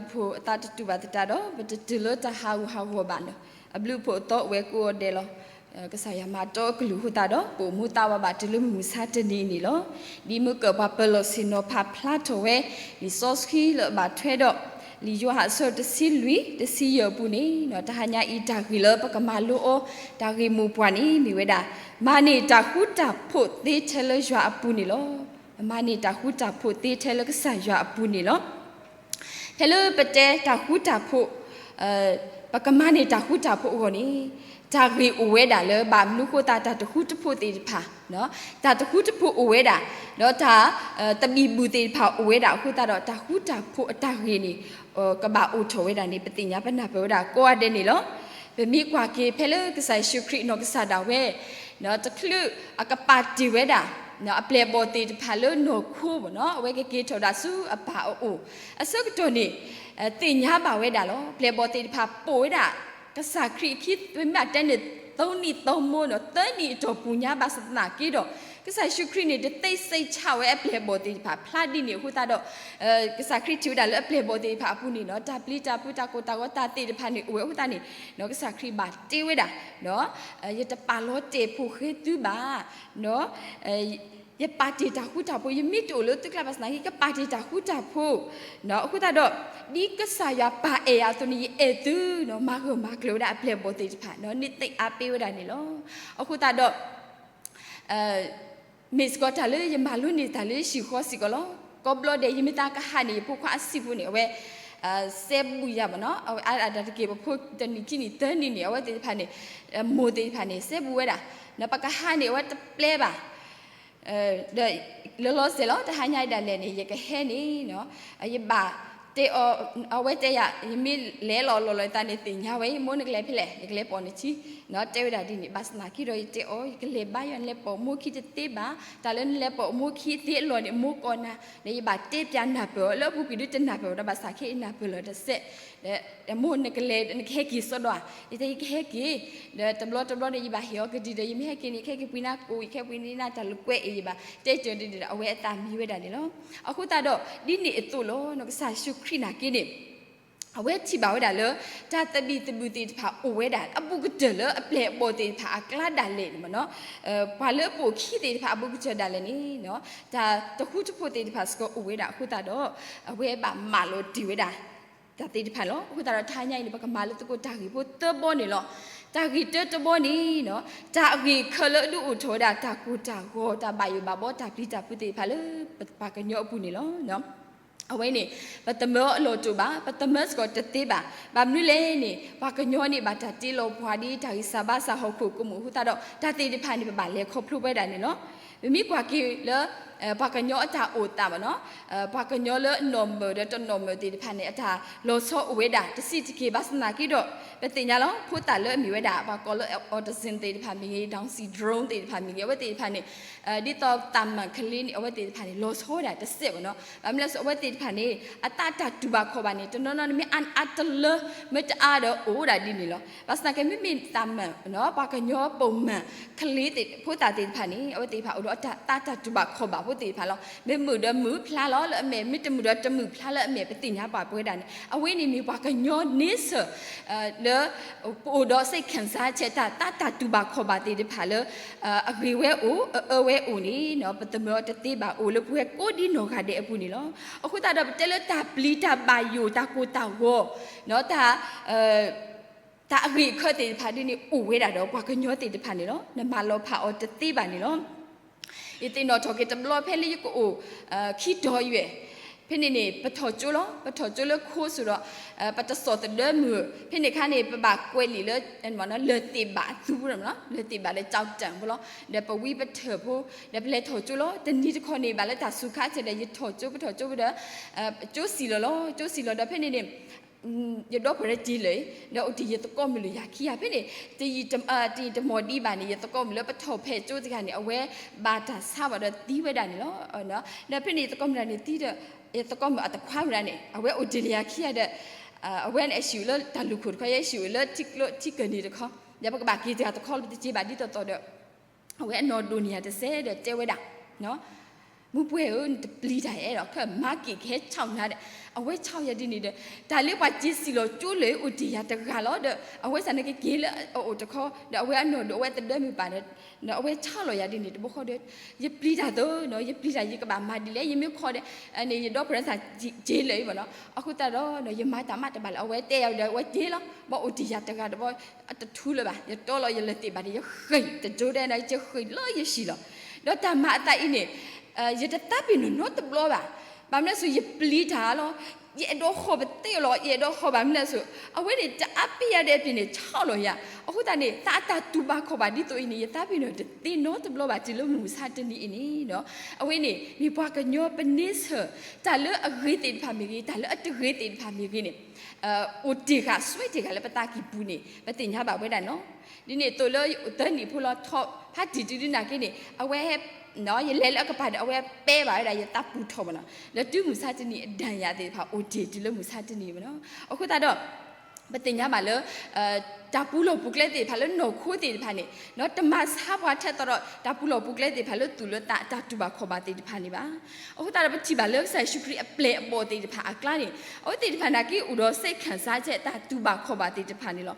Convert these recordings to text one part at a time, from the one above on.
အဘျုးအဖှိၣ်အသးတတူာ်ဘၣ်သတးဒီး ပတတုၤလၢတၢ်ဟးဂူာ်ဟးဂီၤဘၣ်န့ၣ်, အဘျုးအဖှိၣ်အသီအိၣ်ဝဲကိးဂၤဒဲးလီၤ. ကစၢ်ယွၤမၤတီအကလုၢ်အဃိသတးဒီး ပအိၣ်မူသးဝးဘၣ်တုၤလၢမုၢ်မဆါတနံၤအံၤန့ၣ်လီၤ. ဒ်မုၢ်ကၢၢ်ပှၤပၢၤလီၢ်ဆ့ၣ်နီၤဖးဖျါထီၣ်ဝဲ လံာ်စီဆှံလၢအဘၣ်ထွဲဒီး လံာ်ယိၤဟၣ်အဆၢတဆံလွံၢ် တဆံယဲၢ်အပူၤန့ၣ်, တဟါညါအံၤ တၢ်ဂ့ၢ်လၢပကမၤလိအီၤ တၢ်ဂ့ၢ်မိၢ်ပှၢ်န့ၣ် မ့ၢ်ဝဲဒၣ် မၤန့ၢ်တၢ်ဃူတၢ်ဖိးသ့ထဲလၢယွၤအပူၤန့ၣ်လီၤ. မၤန့ၢ်တၢ်ဃူတၢ်ဖိးသ့ထဲလၢကစၢ်ယွၤအပူၤန့ၣ်လီၤ. ဖဲလၢပတဲတၢ်ဃူတၢ်ဖိး, ပကမၤန့ၢ်တၢ်ဃူတၢ်ဖိးအဂီၢ်န့ၣ်, တၢ်ဂ့ၢ်အိၣ်ဝဲဒၣ်လၢဘၣ်မနုၤဃိသတး တၢ်တဃူတဖိးသ့ၣ်တဖၣ်, တၢ်တဃူတဖိးအိၣ်ဝဲဒၣ်, ဒီးတၢ်သဘံၣ်ဘုၣ်သ့ၣ်တဖၣ်အိၣ်ဝဲဒၣ်အဃိသတးဒီး တၢ်ဃူတၢ်ဖိးအတၢ်ဂ့ၢ်န့ၣ် ကဘၣ်အိၣ်ထီၣ်ဝဲဒၣ်န့ၣ် ပသ့ၣ်ညါပနၢ်ပၢၢ်ဝဲဒၣ်ကိးဂၤဒဲးန့ၣ်လီၤ. ပမ့ၢ်ကွၢ်က့ၤဖဲလၢကစၢ်ယ့ၣ်ၡူးခရံာ်အနီၢ်ကစၢ်ဒၣ်ဝဲ တချုးအကပာ်တ့ၢ်ဝဲဒၣ် အပျဲၢ်အဘီၣ်သ့ၣ်တဖၣ်လၢနီၢ်ခိဘၣ်န့ၣ်, အဝဲကက့ၤထီၣ်ဒၣ်ဆူအပၢ်အအိၣ် အဆၢကတီၢ်န့ၣ်, သ့ၣ်ညါဘၣ်ဝဲဒၣ်လီၤ. ပျဲၢ်အဘီၣ်သ့ၣ်တဖၣ်ပိာ်ဝဲဒၣ် ကစၢ်ခရံာ်အခံ ပမ့ၢ်တဲန့ၣ် သုံးနံၣ်သုံးမိုးန့ၣ်, သၢနံၣ်အတီၢ်ပူၤညါဘၣ်ဆၣ်သနာ်က့ဒီး ကစၢ်ယ့ၣ်ၡူးခရံာ်န့ၣ် တသ့စ့ဆးဝဲအပျဲၢ်အဘီၣ်သ့ၣ်တဖၣ်ဖျါဒ်န့ၣ်အဃိသတးဒီး ကစၢ်ခရံာ်ထံၣ်ဝဲဒၣ်လၢအပျဲၢ်အဘီၣ်သ့ၣ်တဖၣ်အပူၤန့ၣ် တၢ်ပျံၤတၢ်ဖုးတၢ်ကိၢ်တၢ်ဂီၤတၢ်သ့ၣ်တဖၣ်န့ၣ် အိၣ်ဝဲအဃိသတးန့ၣ် ကစၢ်ခရံာ်ဘၣ်တဲဝဲဒၣ် ယတပာ်လီၤတဲာ်ဖိဃဲသုဘၣ်, ယပာ်တ့ၢ်တၢ်ဃူတၢ်ဖိး, ယမ့ၢ်တအိၣ်လၢသုကျါဘၣ်ဆၣ်သနာ်က့ ယကပာ်တ့ၢ်တၢ်ဃူတၢ်ဖိး, အဃိသတးဒီး ဒ်ကစၢ်ယွၤပာ်အဲၣ်ယၤအသိးန့ၣ် ယအဲၣ်သုန့ၣ်, မၤဂၢၢ်မၤကျၢၤဝဲဒၣ်အပျဲၢ်အဘီၣ်သ့ၣ်တဖၣ်န့ၣ် သ့ၣ်ညါပဝဲဒၣ်န့ၣ်လီၤ. အဃိသတးဒီး မ့ၢ်စ့ၢ်ကီးတၢ်လၢယမၤလိန့ၢ်တၢ်လၢယဟံၣ်ဃီစ့ၢ်ကီးလီၤ. ကိးဘျီဒဲး ယမ့ၢ်သးကဟးန့ၣ် ယဖိခွါအဆံးဖိန့ၣ် အဝဲ စဲဘူးယၤဘၣ်န့ၣ်, အဝဲအါဒၣ်တက့ၢ် ပဖိတနံၣ်ခံနံၣ်သၢနံၣ်န့ၣ် အဝဲသ့ၣ်တဖၣ်န့ၣ် မိၢ်သ့ၣ်တဖၣ်န့ၣ် စဲဘူးဝဲဒၣ်, ပကဟးန့ၣ် အဝဲတပျဲဘၣ် ဒီး လီၤလီၤဆဲးဆဲးလီၤ တဟါညါအံၤဒၣ်လဲာ်န့ၣ် ယကဟဲန့ၣ် ယဘၣ်တဲအီၤ, အဝဲတဲယၤ ယမ့ၢ်လဲၤလီၤလီၤလီၤသးန့ၣ် သ့ၣ်ညါဝဲ မိၢ်နကလဲၤဖဲလဲၣ် ယကလဲၤပိာ်နထံ, တဲဝဲဒၣ်ဒ်န့ၣ်, ဘၣ်ဆၣ်သနာ်က့ဒီး ယတဲအီၤ ယကလဲၤဘါယွၤ နလဲၤပိာ်မိၢ်ခံတသ့ဘၣ်, တၢ်လၢနလဲၤပိာ်မိၢ်ခံသ့အလီၢ်န့ၣ် မိၢ်ကိးနၤ, ဒီးယဘၣ်တဲပၠးနၢ်ပၢၢ်အီၤ လၢအပူၤကွံာ်ဒုးတနၢ်ပၢၢ်ဝဲဒီး ဘၣ်ဆၣ်ခဲအံၤနၢ်ပၢၢ်လီၤတစဲး ဒီးမိၢ်နကလဲၤ နကဟဲက့ၤစီဒီဧါ, ယတဲယကဟဲက့ၤ, ဒီးတဘျီတဘျီဒီး ယဘၣ်ဟ့ၣ်အီၤကဒံဒီး ယမ့ၢ်ဟဲက့ၤန့ၣ် ယကဟဲက့ၤပှ့ၤနၤကိး ယကဟဲပှ့ၤန့ၢ်နၤတၢ်လိာ်ကွဲအံၤ ယဘၣ်တဲကၢၤဒ်န့ၣ်ဒီး အဝဲအသးမံဝဲဒၣ်န့ၣ်လီၤ. အဃိသတးဒီး ဒ်န့ၣ်အသိးလီၤ ကစၢ်ယ့ၣ်ၡူးခရံာ်နာ်က့န့ၣ် အဝဲထံၣ်ဘၣ်ဝဲဒၣ်လၢ တၢ်သဘံၣ်သဘုၣ်သ့ၣ်တဖၣ်အိၣ်ဝဲဒၣ် အဘူးကတၢၢ်လၢအပျဲၢ်အဘီၣ်သ့ၣ်တဖၣ်အကျါဒၣ်လဲာ်န့ၣ်မ့ၢ်န့ၣ်, ပှၤလၢအပိာ်အခံသ့ၣ်တဖၣ်အဘူးကတၢၢ်ဒၣ်လဲာ်န့ၣ် တၢ်တဃူတဖိးသ့ၣ်တဖၣ်စ့ၢ်ကီးအိၣ်ဝဲဒၣ်အဃိသတးဒီး အဝဲဘၣ်မၤလီၤတ့ၢ်ဝဲဒၣ် တၢ်သ့ၣ်တဖၣ်လီၤ. အဃိသတးဒီးတဟါညါအံၤန့ၣ် ပကမၤလိသကိးတၢ်ဂ့ၢ်ဖိသၢဘီန့ၣ်လီၤ. တၢ်ဂ့ၢ်တၢတဘီန့ၣ် တၢ်အဂ့ၢ်အခၢလၢအဒုးအိၣ်ထီၣ်ဝဲဒၣ် တၢ်ကိၢ်တၢ်ဂီၤ တၢ်ဘၣ်ယိၣ်ဘၣ်ဘီ တၢ်ပျံၤတၢ်ဖုးသ့ၣ်တဖၣ်လၢ ပပှၤကညီအပူၤန့ၣ်လီၤ. အဝဲန့ၣ် ပသမၢအလီၢ်တအိၣ်ဘၣ်, ပသမၢစ့ၢ်ကီးတသ့ဘၣ်. ဘၣ်မနုၤလဲၣ်န့ၣ် ပှၤကညီန့ၣ် ဘၣ်တၢ်တ့လီၤပှၤဒ်တၢ်ဂံၢ်စၢ်ဘါစၢ်ဟီၣ်ခိၣ်ကမူၣ်အဃိသတးဒီး တၢ်သ့ၣ်တဖၣ်န့ၣ် ပဘၣ်လဲၤခီဖျိဝဲဒၣ်န့ၣ်လီၤ. ပမ့ၢ်ကွၢ်က့ၤလၢ ပှၤကညီအတၢ်အိၣ်သးမ့ၢ်န့ၣ်, ပှၤကညီလၢအနီၢ်မၢၢ်ဒီးတနီၢ်မၢၢ်သ့ၣ်တဖၣ်န့ၣ် အတၢ်လီၤဆီအိၣ်ဝဲဒၣ်တဆံးတက့ၢ် ဘၣ်ဆၣ်သနာ်က့ဒီး ပသ့ၣ်ညါလီၤ ဖိသၣ်လၢအမ့ၢ်ဝဲဒၣ် ပှၤကိးလၢ autism သ့ၣ်တဖၣ်မ့ၢ်ဂ့ၤ Down syndrome သ့ၣ်တဖၣ်မ့ၢ်ဂ့ၤ အဝဲသ့ၣ်တဖၣ်န့ၣ် ဒ်သိးသးမုၣ်ကလ့န့ၣ် အဝဲသ့ၣ်တဖၣ်န့ၣ် လီၤဆီဝဲဒၣ်တစဲးမ့ၢ်န့ၣ်. ဘၣ်မနုၤလဲၣ် အဝဲသ့ၣ်တဖၣ်န့ၣ် အသးတၢ်တူၢ်ဘၣ်ခီၣ်ဘၣ်န့ၣ် တနီၤနီၤန့ၣ် မ့ၢ်အါတလၢ မ့ၢ်တအါဒီးအိၣ်ဒၣ်ဒ်န့ၣ်လီၤ. ဘၣ်ဆၣ်သနာ်က့ မ့မ့ၢ်သးမုၣ်န့ၣ် ပှၤကညီပိာ်မုၣ်ကလ့သ့ၣ် ဖိသၣ်သ့ၣ်တဖၣ်န့ၣ် အဝဲသ့ၣ်တဖၣ်အိၣ်ဒီးအတၢ်သးတၢ်တူၢ်ဘၣ်ခီၣ်ဘၣ်ဖိသ့ၣ်တဖၣ်လီၤ. မ့ၢ်မုာ်ဒီးမုာ်ဖျါလီၤလၢအမဲာ်, မ့ၢ်တမုာ်ဒီးတမုာ်ဖျါလၢအမဲာ် ပသ့ၣ်ညါပှၤပဝဲဒၣ်န့ၣ် အဝဲန့ၣ်မ့ၢ်ပှၤကညီန့ဆၢၣ် လၢ ပအိၣ်ဒီး စိတ်ခံစားချက် တၢ်သးတၢ်တူၢ်ဘၣ်ခီၣ်ဘၣ်သ့ၣ်တဖၣ်လၢ အဂ့ၤဝဲအိၣ် အအၢဝဲအိၣ်န့ၣ် ပသမၢအီၤတသ့ဘၣ် အိၣ်လၢပဝဲကိးဒ်နီၢ်ဂၤဒဲးအပူၤန့ၣ်လီၤ. အဃိသတးဒီး ပတဲလၢတၢ်ပျံၤတၢ်ဘၣ်ယိၣ် တၢ်ကိၢ်တၢ်ဂီၤ တၢ် တၢ်အဂ့ၢ်အခၢသ့ၣ်တဖၣ်ဒ်န့ၣ် အိၣ်ဝဲဒၣ်ဒီးပှၤကညီသ့ၣ်တဖၣ်န့ၣ်လီၤ. နမၤလီၤဖးအီၤတသ့ဘၣ်န့ၣ်လီၤ. ယသ့ၣ်နီၣ်ထီၣ်က့ၤတဘျီဖဲလၢယကအိၣ် ခံတီၤယွဲၢ် ဖဲန့ၣ်န့ၣ် ပထီၣ်ကၠိလီၤ. ပထီၣ်ကၠိလၢခိစိၤဒီး ပတစိာ်သဒၢမုာ်, ဖဲန့ၣ်အခါန့ၣ် ပဘၣ်ကွဲးလံာ်လၢ လၢၢ်သ့ၣ်ဘၣ်အသူဖိလီၤ, လၢၢ်သ့ၣ်ဘၣ်လၢကၠီတဲၣ်ဖိလီၤ. ဒီးပဝံပထၢၣ်ဖိ ဒီးပလဲၤထီၣ်ကၠိလီၤ. တနံၤတခီန့ၣ် ဘၣ်လၢတၢ်စူၤခါဆၢဒီး ယထီၣ်ကၠိ ပထီၣ်ကၠိဒီး ကၠိစံၣ်လီၤလီၤ, ကၠိစံၣ်လီၤဒီးဖဲန့ၣ်န့ၣ် ယဒီပုၢ်ဝဲၢ်တ့ၢ်လၢာ်, ဒီးအိၣ်တ့ၢ်ယသကိးမုၣ်လၢယၤခံဂၤဖဲန့ၣ်, တယံာ်တမီၢ်ဒံးဘၣ်န့ၣ် ယသကိးမုၣ်လၢပထီၣ်ဖဲကၠိတဂၤန့ၣ် အဝဲဘၣ်တၢ်ဆါဘၣ်ဒီးသံဝဲဒၣ်န့ၣ်လီၤ. ဒီးဖဲန့ၣ်ယသကိးမုၣ်တဂၤန့ၣ်သံဒီး ယသကိးမုၣ်အတခွါဝဲဒၣ်န့ၣ် အဝဲအိၣ်တ့ၢ်လၢယၤခံဂၤဒီး အဝဲန့ၣ်အဟံၣ်အိၣ်လၢတၢ်လူၢ်ခိၣ်တခီ ယဲဟံၣ်အိၣ်လၢထံကျိထံကၢၢ်န့ၣ်တခီ, ဒီးပကဘၣ်က့ၤတဂၤတခီလၢပတက့ၤဘၣ်ဒ်သိးသိးဒီး အဝဲအနီၢ်ဒိၣ်န့ၢ်ယၤတစဲးဒီးတဲဝဲဒၣ် မုၢ်ပှဲၤဧၢ, နတပျံၤတၢ် ယအဲၣ်ဒိးခဲမၤက့ၤကဟဲဆီၣ်နၤဒီး, အဝဲဆီၣ်ယၤဒ်န့ၣ်ဒီး, တၢ်လၢပှၤစ့စံၣ်လီၤကၠိလၢအိၣ်တ့ၢ်ယၤတဂၤလီၤဒီး အဝဲစ့ၢ်န့ၣ်ကက့ၤလၢအအိၣ်တခီ ဒီးအဝဲအနီၢ်ဒိၣ် အဝဲသဒၢမုာ်ပၢ်ဒီး အဝဲဆီၣ်လီၤယၤဒ်န့ၣ်တဘျီဃီဒီး, ယပျံၤတၢ်သၢနီၤ, ယပျံၤတၢ် ယကဘၣ်မၤဒ်လဲၣ်, ယမ့ၢ်ခိးဒီး န့ၣ် ယဒီပုၢ်ဝဲၢ်စ့ၢ်ကီးလၢအံၤဘၣ်နီၤ, အဃိသတးဒီး ယမၤတၢ်မးတဘၣ်လၢၤ, အဝဲတဲယၤဒီး အဝဲက့ၤလီၤ, ဘၣ်အိၣ်တ့ၢ်ယၤတဂၤဒီး ဘၣ်အတထူလၢၤဘၣ်, ယတီလီၤယလၢာ်သ့ၣ်တဖၣ်ဒီး ယဃ့ၢ်တကၠိဒဲးန့ၣ် ယဃ့ၢ်လၢယဟံၣ်လီၤ, ဒီးတၢ်မၤအသးအံၤန့ၣ် ယတသးပ့ၤနီၣ်နီတဘျီဘၣ်, ဘၣ်မနုၤလဲၣ်စိ ယပျံၤတၢ်လီၤ, ယအဲၣ်ဒိးဃီၤပသ့လီၤ, ယအဲၣ်ဒိးဃီၤဘၣ်မနုၤလဲၣ်စိ, အဝဲန့ၣ် တအါပ့ၤယၤဒဲးပ့ၤန့ၣ် ဆီၣ်လီၤယၤ, အဃိသတးန့ၣ် သးအတၢ်တူၢ်ဘၣ်ခီၣ်ဘၣ်ဒ်သိးအံၤန့ၣ် ယသးပ့ၤနီၣ်တသ့နီတဘျီဘၣ် တုၤလၢမုၢ်မဆါတနံၤအံၤန့ၣ်, အဝဲန့ၣ် မ့ၢ်ပှၤကညီပန့ဆၢၣ် တၢ်လၢအဂ့ၤသ့ၣ်တဖၣ်မ့ၢ်ဂ့ၤ, တၢ်လၢအတဂ့ၤသ့ၣ်တဖၣ်မ့ၢ်ဂ့ၤန့ၣ် အိၣ်တ့ၢ်ဃာ် စွဲတ့ၢ်ဃာ်လၢပသးကံၢ်ပူၤန့ၣ် ပသ့ၣ်ညါဘၣ်ဝဲဒၣ်နီၤ, ဒ်န့ၣ်အသိးလၢယအိၣ်သၢနံၣ်ဖိလီၤ ထီၣ်ဖးတံၢ်တုၤဒ်န့ၣ်က့န့ၣ် အဝဲ ယလဲၤလၢအကပၤဒီး အဝဲပဲဘၣ်ဝဲဒၣ် ယသးပူၤထီၣ်ဘၣ်နီၤ, လၢတုၤမုၢ်မဆါတနံၤ အဒၣ်ယၤသ့ၣ်တဖၣ်အိၣ်တ့ၢ်တုၤလၢမုၢ်မဆါတနံၤဘၣ်နီၤ, အဃိသတးဒီး ပသ့ၣ်ညါဘၣ်လၢ တၢ်ပူၤလီၢ်ပူၤကျဲသ့ၣ်တဖၣ်လၢနီၢ်ခိသ့ၣ်တဖၣ်န့ၣ် တမၤဆါပှၤထဲသိးဒီး တၢ်ပူၤလီၢ်ပူၤကျဲသ့ၣ်တဖၣ်လၢသူၣ်လၢသး တၢ်တူၢ်ဘၣ်ခီၣ်ဘၣ်သ့ၣ်တဖၣ်န့ၣ်ဘၣ်, အဃိသတးဒီး ပထံၣ်ဘၣ်လၢကစၢ်ယ့ၣ်ၡူးခရံာ်အပျဲၢ်အဘီၣ်သ့ၣ်တဖၣ်အကျါန့ၣ် အဝဲသ့ၣ်တဖၣ်န့ၣ်က့ အိၣ်ဒီးစိတ်ခံစားချက် တၢ်တူၢ်ဘၣ်ခီၣ်ဘၣ်သ့ၣ်တဖၣ်န့ၣ်လီၤ,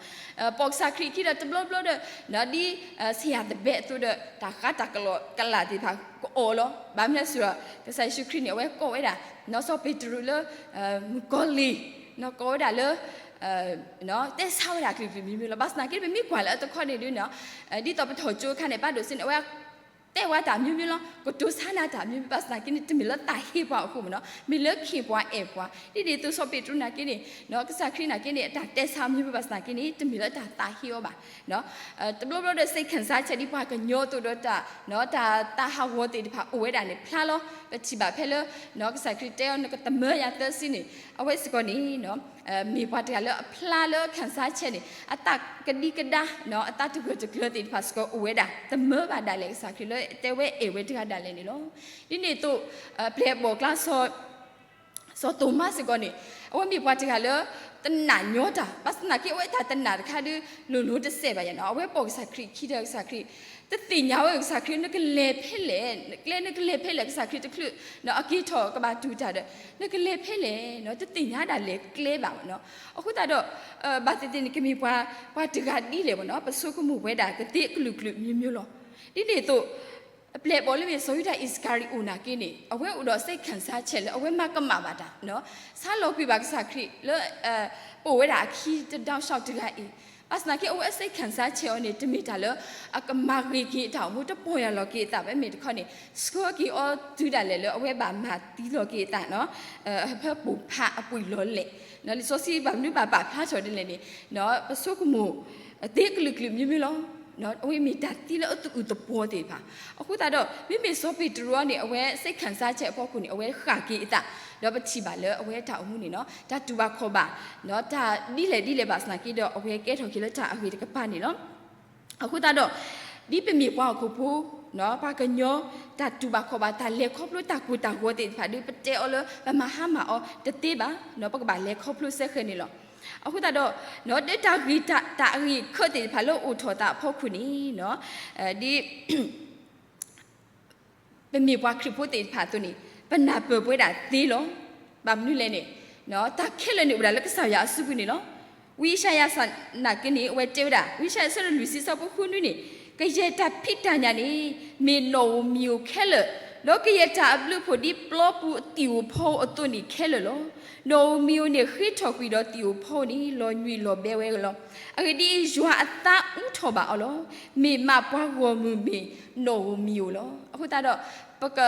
ပိာ်ကစၢ်ခရံာ်အခံဒီးတဘျီဘျီဒီး ဒ် ဆရာသဘက်အသိးဒီး တၢ်ဃးတၢ်ကလီကလးသ့ၣ်တဖၣ်ကအီၣ်လီၤ, ဘၣ်မနုၤလဲၣ်စိဒီး ကစၢ်ယ့ၣ်ၡူးခရံာ်န့ၣ် အဝဲကိးဝဲဒၣ် စီၤပ့းတရူးလၢ မုၣ်ကီၤလံၢ် ကိးဝဲဒၣ်လၢ တဲဆါဝဲဒၣ်ကလုာ်ကလုာ်မံၤမံၤလီၤ, ဘၣ်ဆၣ်သနာ်က့ ပမ့ၢ်ကွၢ်လၢအတခီန့ၣ်ဒ်န့ၣ် ဒ်သိးပထီၣ်ကၠိအခါန့ၣ် ပၢ်ဒိၣ်စ့န့ၣ် အဝဲတဲဝဲတၢ်မံၤမံၤလီၤ, ကတိၤဆါနၤတၢ်မံၤမံၤ, ဘၣ်ဆၣ်သနာ်က့န့ၣ် တမ့ၢ်လၢတၢ်ဟ့ၣ်ပှၤအဃိမ့ၢ်နီၤ, မ့ၢ်လၢခ့ၣ်ပှၤအဲၣ်ပှၤ, ဒ်န့ၣ်အသိးစီၤပ့းတရူးနာ်က့န့ၣ် ကစၢ်ခရံာ်နာ်က့န့ၣ် အတၢ်တဲဆါမံၤမံၤ ဘၣ်ဆၣ်သနာ်က့န့ၣ် တမ့ၢ်လၢတၢ်သးဟ့အီၤဘၣ် တဘျီဘျီဒီး စိတ်ခံစားချက် ဒ်ပှၤကညီအသိးဒီးတၢ် တၢ်သးဟးဂီၤသ့ၣ်တဖၣ်အိၣ်ဝဲဒၣ်န့ၣ် ဖျါလီၤ, ပထံၣ်ဘၣ်ဖဲလၢ ကစၢ်ခရံာ်တဲအီၤ နကသမၢယၤသၢဆံန့ၣ် အဝဲစ့ၢ်ကီးန့ၣ် မ့ၢ်ပှၤတဂၤလၢအဖျါလၢ ခံစားချက် န့ၣ် အသးကဒံကဒါ အသးတဂၢၢ်တကျၢၤသ့ၣ်တဖၣ်စ့ၢ်ကီးအိၣ်ဝဲဒၣ်, သမၢဘၣ်ဒၣ်လဲာ်ကစၢ်ခရံာ်လၢတဲဝဲအဲၣ်ဝဲတဂၤဒၣ်လဲာ်န့ၣ်လီၤ. ဒ်န့ၣ်အသိး ပျဲၢ်အဘီၣ်ကျါ စီၤသိၤမါစ့ၢ်ကီးန့ၣ် အဝဲမ့ၢ်ပှၤတဂၤလၢ တနာ်ညီတၢ်, ဘၣ်ဆၣ်သနာ်က့ အဝဲတၢ်တနာ်တခါဒီး လိၤလိၤတစဲးဘၣ်ယၤနီၤ, အဝဲပိာ်ကစၢ်ခရံာ်ခံဒီးကစၢ်ခရံာ် တသ့ၣ်ညါဝဲကစၢ်ခရံာ် နကလဲၤဖဲလဲၣ်, ကျဲနကလဲၤဖဲလဲၣ် ကစၢ်ခရံာ်တချုး အက့ၤထီၣ်ကဘၣ်တူၢ်တၢ်ဒီး နကလဲၤဖဲလဲၣ်နီၤ, တသ့ၣ်ညါဒၣ်လဲာ်ကျဲဘၣ်နီၤ. အဃိသတးဒီး ဘၣ်သ့ၣ်သ့ၣ်န့ၣ် ကမ့ၢ်ပှၤ ပှၤတဂၤဒ်လဲၣ်ဘၣ်နီၤ, ပဆိကမိၣ်ဝဲဒၣ်ကသ့အကလုာ်ကလုာ်မျိုးမျိုးလီၤ. ဒ်န့ၣ်အသိး အပျဲၢ်အဘီၣ်လၢမ့ၢ်စီၤယူဒၤအံးစကၤရံၤအိၣ်နာ်က့န့ၣ် အဝဲအိၣ်ဒီးစိတ်ခံစားချက်လၢ အဝဲမၤကမၣ်ဘၣ်တၢ် ဆါလီၤကွံာ်ဘၣ်ကစၢ်ခရံာ်လၢ ပိာ်ဝဲဒၣ်အခံတဒီရှောက်တဂၤအံၤ, ဘၣ်ဆၣ်သနာ်က့ အဝဲစိတ်ခံစားချက်အီၤန့ၣ် တမ့ၢ်တၢ်လၢ အကမၤဂ့ၤက့ၤအတၢ်အိၣ်မူ တပီၢ်ယၢ်လီၤက့ၤအသးဘၣ်, မ့ၢ်တခီန့ၣ် ဆှၢက့ၤအီၤတုၤဒၣ်လဲာ်လၢ အဝဲဘၣ်မၤသံလီၤက့ၤအသး ဟၢဖၢပိာ်ဖးအပှ့ၤလီၤလဲၣ်, လံာ်စီဆှံဘၣ်မနုၤဘၣ်ပာ်ဖျါထီၣ်ဒ်လဲၣ်န့ၣ် ပဆိကမိၣ် သ့ကလုာ်ကလုာ်မျိုးမျိုးလီၤ. အဝဲမ့ၢ်တၢ်သံလၢအသူၣ်အုးသပှီၤသ့ၣ်တဖၣ်, အဃိသတးဒီး မ့မ့ၢ်စီၤပ့းတရူးအံၤန့ၣ် အဝဲစိတ်ခံစားချက်အဖီခိၣ်န့ၣ် အဝဲဃၣ်က့ၤအသး, ဒီးပထံၣ်ဘၣ်လၢအဝဲတၢ်အိၣ်မူန့ၣ်နီၤ တၢ်တူၢ်ဘၣ်ခီၣ်ဘၣ် တၢ်ဒ်လဲၣ်ဒ်လဲၣ်ဘၣ်ဆၣ်သနာ်က့ဒီး အဝဲကဲထီၣ်က့ၤလၢတၢ်အဂ့ၤတကပၤန့ၣ်လီၤ. အဃိသတးဒီး ဒ်ပမ့ၢ်ပှၤဟီၣ်ခိၣ်ဖိ ပှၤကညီ တၢ်တူၢ်ဘၣ်ခီၣ်ဘၣ် တၢ်လဲၤခီဖျိတၢ်ကိၢ်တၢ်ဂီၤသ့ၣ်တဖၣ်ဒီး ပတဲအီၤလၢ ပမၤဟါမၢ်အီၤတသ့ဘၣ်, ပကဘၣ်လဲၤခီဖျိစဲဃဲၤန့ၣ်လီၤ. အဃိသတးဒီး ဒ်တၢ်ဂ့ၢ်တၢ်အဂ့ၢ်ခၢၣ်သ့ၣ်တဖၣ်လၢအိၣ်ထီၣ်သးအဖီခိၣ်န့ၣ် ဒ် ပမ့ၢ်ပှၤခရံာ်ဖိသ့ၣ်တဖၣ်အသိးန့ၣ် ပနၢ်ပၢၢ်ပဝဲဒၣ်သ့လီၤ. ဘၣ်မနုၤလဲၣ်န့ၣ် တၢ်ခဲလၢာ်န့ၣ်အိၣ်ဒၣ်လၢကစၢ်ယွၤအစုပူၤန့ၣ်လီၤ. ဝံယၡါယၤနာ်က့န့ၣ် အဝဲတဲဝဲဒၣ် ဝံယၡါယၤအဆၢဒိၣ်လွံၢ်ဆံအဆၢဖိဃုနွံန့ၣ် ကယဲၢ်တၢ်ဖံးတၢ်ညၣ်န့ၣ် မ့ၢ်နီၣ်ဧိၤမံၤဧိၤခဲလၢာ်, ဒီးကယဲၢ်တၢ်အဘျုးအဖှိၣ်ဒ်ပျီပူၤအသံၣ်ဧိၤဖီဧိၤအသိးန့ၣ်ခဲလၢာ်လီၤ. နီၣ်ဧိၤမံၤဧိၤန့ၣ် ဃ့ထီၣ်ကွံာ်ဒီးသံၣ်ဧိၤဖီဧိၤန့ၣ် လီၤညွံးလီၤဘဲဝဲလီၤ. အဂ့ၢ်ဒ်အံၤ, ယွၤအသးအူထီၣ်ဘၣ်အီၤလီၤ. မ့ၢ်မးပှၤဂီၢ်မုၢ်မ့ၢ်နီၣ်ဧိၤမံၤဧိၤလီၤ. အဃိသတးဒီး ပက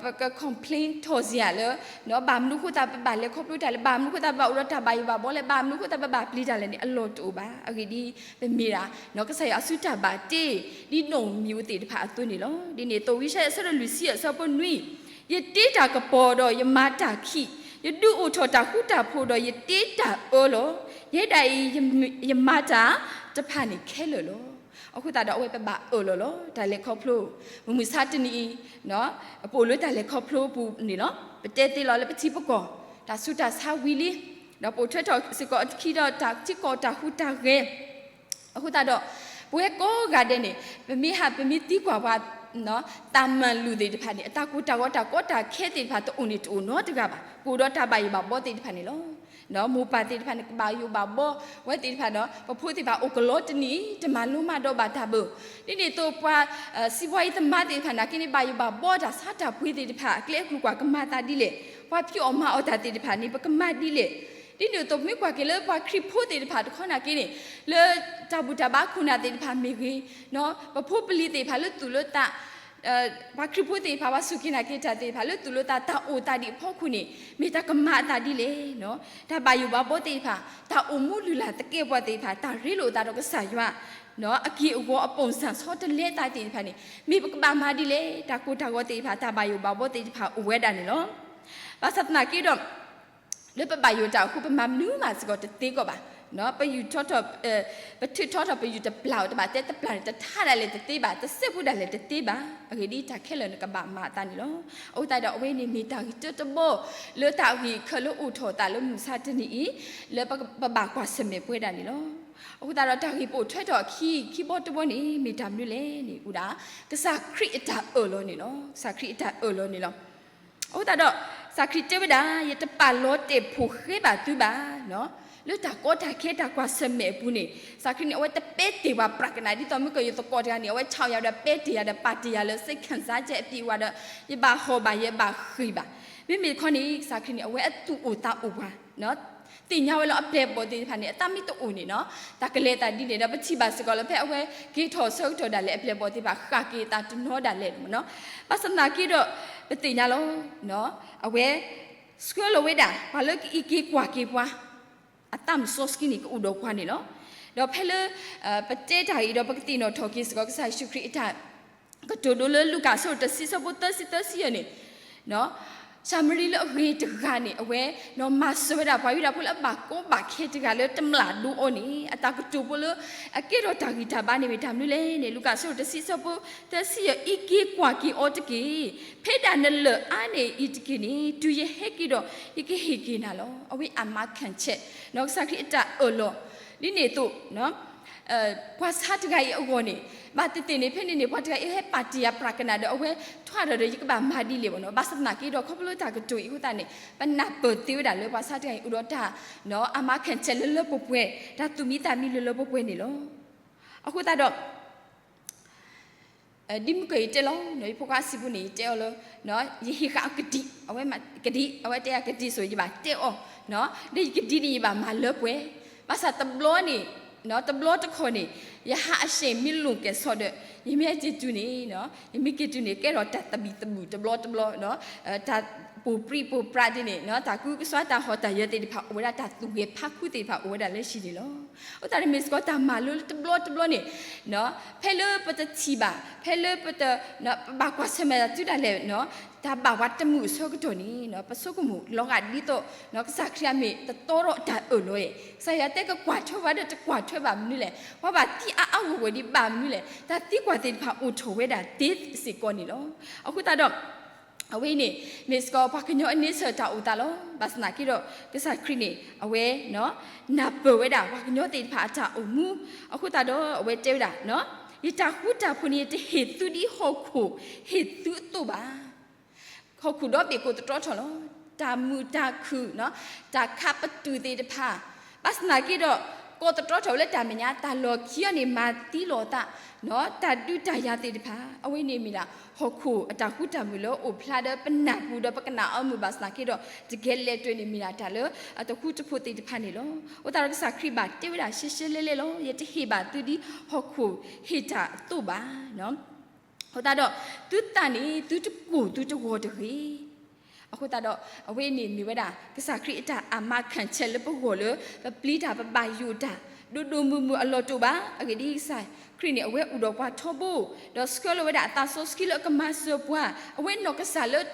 ပက complain ထီၣ်စ့ၢ်ဧါလၢ ဘၣ်မနုၤအဃိသတး ပဘၣ်လဲၤခီဖျိတၢ်လဲၣ်, ဘၣ်မနုၤအဃိသတး ပဘၣ်အိၣ်ဒီးတၢ်ဘၣ်ယိၣ်ဘၣ်ဘှီလဲၣ်, ဘၣ်မနုၤအဃိသတး ပဘၣ်ပျံၤတၢ်လဲၣ်န့ၣ် အလီၢ်တအိၣ်ဘၣ်. အဂ့ၢ်ဒ်အံၤ, ပမ့ၢ်ဒၣ် ကစၢ်ယွၤအစုတၢ်ဘၣ်တ့ ဒ်နီၣ်ဧိၤမံၤဧိၤသ့ၣ်တဖၣ်အသိးန့ၣ်လီၤ. ဒ်န့ၣ်အသိး ဝံယၡါယၤအဆၢဒိၣ်လွံၢ်ဆံအဆၢဖိနွံ, ယတ့တၢ်ကပီၤဒီးယမၤတၢ်ခံး, ယဒုးအိၣ်ထီၣ်တၢ်ဃူတၢ်ဖိးဒီးယတ့တၢ်အၢလီၤ. ယဲဒၣ်အံၤ ယမၤတၢ်တဖၣ်န့ၣ်ခဲလၢာ်လီၤ. အဃိသတးဒီး အဝဲပဘၣ်အၢၣ်လီၤလီၤ တၢ်လဲၤခီဖျိ, မုၢ်မဆါတနံၤအံၤ ပအိၣ်လၢတၢ်လဲၤခီဖျိအပူၤန့ၣ်လီၤ. ပတဲသ့လီၤလၢပထံပကီၢ် တၢ်ဆူးတၢ်ဆါဝံၤလံ, ဒီးပိာ်ထွဲထီၣ်စ့ၢ်ကီးအခံဒီးတၢ်ထံကီၢ်တၢ်ဟူးတၢ်ဂဲၤ, အဃိသတးဒီး ပဝဲကိးဂၤဒဲးန့ၣ် ပမ့ၢ်ဟး ပမ့ၢ်သံကွၢ်ပှၤ တၢ်မၤလိာ်သ့ၣ်တဖၣ်န့ၣ် အတၢ်ကိၢ်တၢ်ဂီၤတၢ်ကီတၢ်ခဲသ့ၣ်တဖၣ်တအိၣ်န့ၣ်တအိၣ်နီတဂၤဘၣ်. ကအိၣ်ဒီးတၢ်ဘၣ်ယိၣ်ဘၣ်ဘီသ့ၣ်တဖၣ်န့ၣ်လီၤ. မိၢ်ပၢ်သ့ၣ်တဖၣ်န့ၣ် ကဘၣ်ယိၣ်ဘၣ်ဘီဝဲသ့ၣ်တဖၣ်ဒီး ပဖိသ့ၣ်တဖၣ်အိၣ်ကလီတနံၤ တမၤလိမၤဒိးဘၣ်တၢ်ဘၣ်. ဒ်န့ၣ်အသိးပှၤ စံးဘှါအံၤသမါသ့ၣ်တဖၣ်နာ်က့န့ၣ် ဘၣ်ယိၣ်ဘၣ်ဘီတၢ်ဆါတၢ်ပှ့ၤသ့ၣ်တဖၣ် အကျဲအကျိၤကွၢ်ကမၤသးဒ်လဲၣ်, ပှၤဖံးအီၣ်မၤအီၣ်တၢ်သ့ၣ်တဖၣ်န့ၣ် ပကမၤဒ်လဲၣ်. ဒ်န့ၣ်အသိးပမ့ၢ်ကွၢ်က့ၤလၢပှၤခရံာ်ဖိသ့ၣ်တဖၣ်တခီနာ်က့န့ၣ် လၢတၢ်ဘူၣ်တၢ်ဘါခိၣ်နၢ်သ့ၣ်တဖၣ်မ့ၢ်ဂ့ၤ, ပဖိပလံၤသ့ၣ်တဖၣ်လၢသူၣ်လၢသး ပှၤခရံာ်ဖိသ့ၣ်တဖၣ် ပှၤစူၢ်က့ၤနာ်က့ၤတၢ်သ့ၣ်တဖၣ် လၢသူၣ်လၢသးတၢ်အိၣ်သးဒ်အဖီခိၣ်န့ၣ် မ့ၢ်တၢ်ကမၤအသးဒ်လဲၣ်. တၢ်ဘၣ်ယိၣ်ဘၣ်ဘီသ့ၣ်တဖၣ် တၢ်အိၣ်မူလုၢ်လၢ်သကဲာ်ပဝးသ့ၣ်တဖၣ် တၢ်ရ့လိာ်အသးဒီးကစၢ်ယွၤ အက့ၢ်အဂီၤအပိၢ်စၢ်ဆီတလဲသးသ့ၣ်တဖၣ်န့ၣ် မ့ၢ်ပကဘၣ်မၤဒ်လဲၣ်. တၢ်ကိၢ်တၢ်ဂီၤသ့ၣ်တဖၣ် တၢ်ဘၣ်ယိၣ်ဘၣ်ဘီသ့ၣ်တဖၣ်အိၣ်ဝဲဒၣ်န့ၣ်လီၤ. ဘၣ်ဆၣ်သနာ်က့ဒီး လၢပဘၣ်ယိၣ်တၢ်အဃိ ပမၤမနုၤမးစ့ၢ်ကီးတသ့ကီးဘၣ်. ပယူၢ်ထီထီၣ် ပထုးထီထီၣ်ပယူၢ်တပျၢ်အီၤ တဘၣ်တဲတပျၢ်န့ၣ် တထါဒၣ်လဲာ်တသ့ဘၣ်, တစဲးဖိဒၣ်လဲာ်တသ့ဘၣ်. အဂ့ၢ်ဒ်အံၤ တၢ်ခဲလၢာ်န့ၣ်ကဘၣ်မၤအသးန့ၣ်လီၤ. အဃိသတးဒီး အဝဲန့ၣ်မ့ၢ်တၢ်ဂ့ၢ်တၢတဘီ လၢတၢ်ဂ့ၢ်အံၤခဲလၢာ်အိၣ်ထီၣ်အသးလၢမုၢ်မဆါတနံၤအံၤ လၢပဘၣ်ကွၢ်ဆၢၣ်မဲာ်ပဝဲဒၣ်န့ၣ်လီၤ. အဃိသတးဒီးတၢ်ဂ့ၢ်ပိာ်ထွဲထီၣ်အခံ ခံဘီတဘီန့ၣ် မ့ၢ်တၢ်မနုၤလဲၣ်န့ၣ် အိၣ်ဒၣ် ကစၢ်ခရံာ်အတၢ်အၢၣ်လီၤန့ၣ်လီၤ. ကစၢ်ခရံာ်အတၢ်အၢၣ်လီၤန့ၣ်လီၤ. အဃိသတးဒီး ကစၢ်ခရံာ်တဲဝဲဒၣ် ယတပာ်လီၤတဲာ်ဖိးဃဲဘၣ်သုဘၣ် လၢတၢ်ကီတၢ်ခဲတၢ်ကွၢ်ဆၢၣ်မဲာ်အပူၤန့ၣ် ကစၢ်ခရံာ်န့ၣ် အဝဲတပဲတ့ၢ်ပှၤပြးကနၣ် ဒ်သိးမ့ၢ်ကယိၤသကိးတဂၤန့ၣ် အဝဲဆးယၤဒီးပဲတ့ၢ်ယၤဒီး ပာ်တ့ၢ်ယၤလၢ စိတ်ခံစားချက် အပြည့်အဝ ဒီး ယဘၣ်ဟီၣ်ဘၣ် ယဘၣ်ဃ့ၢ်ဘၣ်. မ့မ့ၢ်တခီန့ၣ် ကစၢ်ခရံာ်န့ၣ် အဝဲအသူၣ်အိၣ်သးအိၣ်ပှၤ သ့ၣ်ညါဝဲလၢအပျဲၢ်အဘီၣ်သ့ၣ်တဖၣ်န့ၣ် အသးမ့ၢ်တအိၣ်န့ၣ် တၢ်ကလဲၤသးဒ်လဲၣ်ဒီး ပထံၣ်ဘၣ်စ့ၢ်ကီးလၢ ဖဲအဝဲက့ၤထီၣ်ဆၢကတီၢ်ဒၣ်လဲာ် အပျဲၢ်အဘီၣ်သ့ၣ်တဖၣ် ဃၣ်က့ၤအသးတနီၤဒၣ်လဲာ်န့ၣ်လီၤ. ဘၣ်ဆၣ်သနာ်က့ဒီး ပသ့ၣ်ညါလီၤ အဝဲ ဆှၢလီၤဝဲဒၣ် ပှၤလၢကအံးက့ၤကွၢ်က့ၤပှၤ အသးမုၢ်စီဆှံန့ၣ် ကအိၣ်ဒီးပှၤန့ၣ်လီၤ. ဒီးဖဲလၢ ပတဲတၢ်အံၤဒီး ပကသ့ၣ်နီၣ်ထီၣ်က့ၤစ့ၢ်ကီး ကစၢ်ယ့ၣ်ၡူးခရံာ်အတၢ် ကတိၤဒိလၢလူၤကၣ်အဆၢဒိၣ်တဆံ အဆၢဖိသၢဆံသၢဆံယဲၢ်န့ၣ် ၡၤမရံလၢအဂ့ၤတဂၤန့ၣ် အဝဲ မၤစၢၤဝဲဒၣ်ပှၤယူဒၤဖိလၢအဘၣ်ကီဘၣ်ခဲတဂၤလၢတမျၢ်ဒိအီၤန့ၣ် အတၢ်ကတိၤဖိလၢ အကဲထီၣ်တၢ်ဂံၢ်တၢ်ဘါန့ၣ်မ့ၢ်တၢ်မနုၤလဲၣ်န့ၣ် လူၤကၣ်အဆၢဒိၣ်တဆံ အဆၢဖိသၢဆံယဲၢ် အံးက့ၤကွၢ်က့ၤအီၤတက့ၢ်. ဖဲဒၣ်နလၢၢ်အါန့ၢ်အံၤတက့ၢ်န့ၣ် တုၤယဟဲက့ၤဒီး ယကဟ့ၣ်က့ၤနၤလီၤ. အဝဲအမါခၣ်ဆဲး ကစၢ်ခရံာ်အတၢ်အၢၣ်လီၤ ဒ်န့ၣ်အသိး ပှၤဆါတဂၤအံၤအဂီၢ်န့ၣ် ဘၣ်သ့ၣ်သ့ၣ်န့ၣ် ဖဲန့ၣ်န့ၣ် ပှၤတဂၤအံၤဟဲပာ်တ့ၢ်ယၤပြးကနၣ်ဒီး အဝဲထွါဒီးဒီး ယကဘၣ်မၤဒ်လဲၣ်ဘၣ်နီၤ. ဘၣ်ဆၣ်သနာ်က့ဒီး ခီဖျိလၢတၢ်ကတိၤအံၤအဃိသတးန့ၣ် ပနၢ်ပၢၢ်သ့ဝဲဒၣ်လၢ ပှၤဆါတဂၤအံၤအိၣ်ဒီးတၢ် အမါခၣ်ဆဲးလၢလၢပှဲၤပှဲၤ တၢ်သူၣ်မံသးမံလၢလၢပှဲၤပှဲၤန့ၣ်လီၤ. အဃိသတးဒီး ဒ်မုၢ်ကၢၢ်ယတဲလီၤ ယဖိခွါစံးပူန့ၣ် ယတဲအီၤလၢ ယဟ့ၣ်ဃာ်အီၤကဒံး အဝဲမ့ၢ်ကဒံး အဝဲတဲယၤကဒံးစိၤ ယဘၣ်တဲအီၤ ဒီးယကဒံးန့ၣ် ယဘၣ်မၤလၢပှဲၤ ဘၣ်ဆၣ်တဘျီန့ၣ် တဘျီတခီၣ်န့ၣ် ယဟးအရှဲမ့ၢ်လိာ်ကဲၣ်ဆိးဒီး ယမ့ၢ်က့ၤတုၤန့ၣ် ယမ့ၢ်က့ၤတုၤန့ၣ် ကဲထီၣ်တၢ်သဘံၣ်သဘုၣ်တဘျီတဘျီ တၢ်ပိၢ်ပြံးပိၢ်ပြးဒ်န့ၣ် တၢ်ကူကစွါတၢ်ဟီၣ်တၢ်ယၢၤသ့ၣ်တဖၣ်အိၣ်ဝဲဒၣ် တၢ်သူၣ်ဂဲၤဖးခူသ့ၣ်တဖၣ်အိၣ်ဝဲဒၣ်လၢဟံၣ်န့ၣ်လီၤ. အဃိသတးန့ၣ်မ့ၢ်စ့ၢ်ကီးတၢ်မၤလိလၢတဘျီတဘျီန့ၣ် ဖဲလၢပတထံၣ်ဘၣ် ဖဲလၢပတ ပဘၣ်ကွၢ်ဆၢၣ်မဲာ်တၢ်တုၤဒၣ်လဲာ် တၢ်ဘၣ်ပှၤတမုာ်အဆၢကတီၢ်န့ၣ် ပဆိကမိၣ်လီၤဂာ်ဒ်သိး ကစၢ်ခရံာ်အမ့ၢ်တတီထီၣ်တၢ်အၢၣ်လီၤအံၤ ကစၢ်ယွၤတဲကကွၢ်ထွဲဝဲဒီးတကွၢ်ထွဲဘၣ်မနုၤလဲၣ် ပှၤဘၣ်သံအါအါဂီၢ်ဂီၢ်ဒံးဘၣ်မနုၤလဲၣ် တၢ်သံကွၢ်သ့ၣ်တဖၣ်အိၣ်ထီၣ်ဝဲဒၣ်သ့စ့ၢ်ကီးန့ၣ်လီၤ. အဃိသတးဒီး အဝဲအံၤန့ၣ် မ့ၢ်စ့ၢ်ကီးပှၤကညီအန့ဆၢၣ်တၢ်အိၣ်သးလီၤ. ဘၣ်ဆၣ်သနာ်က့ဒီး ကစၢ်ခရံာ်န့ၣ် အဝဲ နၢ်ပၢၢ်ဝဲဒၣ်ပှၤကညီသ့ၣ်တဖၣ်အတၢ်အိၣ်မူ အဃိသတးဒီး အဝဲတဲဝဲဒၣ် ယတၢ်ဃူတၢ်ဖိးန့ၣ် ယတဟ့ၣ်သုဒ်ဟီၣ်ခိၣ်ဟ့ၣ်သုအသိးဘၣ်. ဟီၣ်ခိၣ်ဒီဘ့ၣ်ကိးသတြီထီၣ်လီၤ. တၢ်မုာ်တၢ်ခုၣ် တၢ်ခးပတုာ်သ့ၣ်တဖၣ် ဘၣ်ဆၣ်သနာ်က့ဒီး ကိးသတြီထီၣ်ဝဲလၢတၢ်မဲာ်ညါ တၢ်လီၢ်ခံအံၤန့ၣ် မၤသံလီၤအသး တၢ်ဒုးတၢ်ယၤသ့ၣ်တဖၣ် အဝဲန့ၣ်မ့ၢ်ဒၣ် ဟီၣ်ခိၣ်အတၢ်ဃူတၢ်မုာ်လၢအိၣ်ဖျါဒီးပနၢ်ပူၤဒီးပကနၣ်အီၤမုာ်ဘၣ်ဆၣ်သနာ်က့ဒီး တကဲလဲၤတၢ်န့ၣ်မ့ၢ်ဒၣ်တၢ်လၢအတဃူတဖိးသ့ၣ်တဖၣ်န့ၣ်လီၤ. အဃိသတးဒီးကစၢ်ခရံာ်ဘၣ်တဲဝဲဒၣ်ရှဲရှဲလဲလဲလီၤ. ယတဟ့ၣ်ဘၣ်သုဒ်ဟီၣ်ခိၣ်ဟ့ၣ်တၢ်အသိးဘၣ်. အဃိသတးဒီး သုသးန့ၣ် သုတကိၢ်သုတဂီၤတဂ့ၤ. အဃိသတးဒီး အဝဲန့ၣ်မ့ၢ်ဝဲဒၣ် ကစၢ်ခရံာ်အတၢ်အမါခၣ်ဆဲးလၢပဂီၢ်လၢ ပပျံၤတၢ်ပဘၣ်ယိၣ်တၢ် ဒိၣ်ဒိၣ်မုၢ်မုၢ်အလီၢ်တအိၣ်ဘၣ်. အဂ့ၢ်ဒ်အံၤ ကစၢ်ခရံာ်န့ၣ် အဝဲအိၣ်ဒီးပှၤထီဘိ ဒီးဆှၢလီၤဝဲဒၣ်အသးစီဆှံလၢအကမၤစၢၤပှၤ အဝဲနီၢ်ကစၢ်လၢ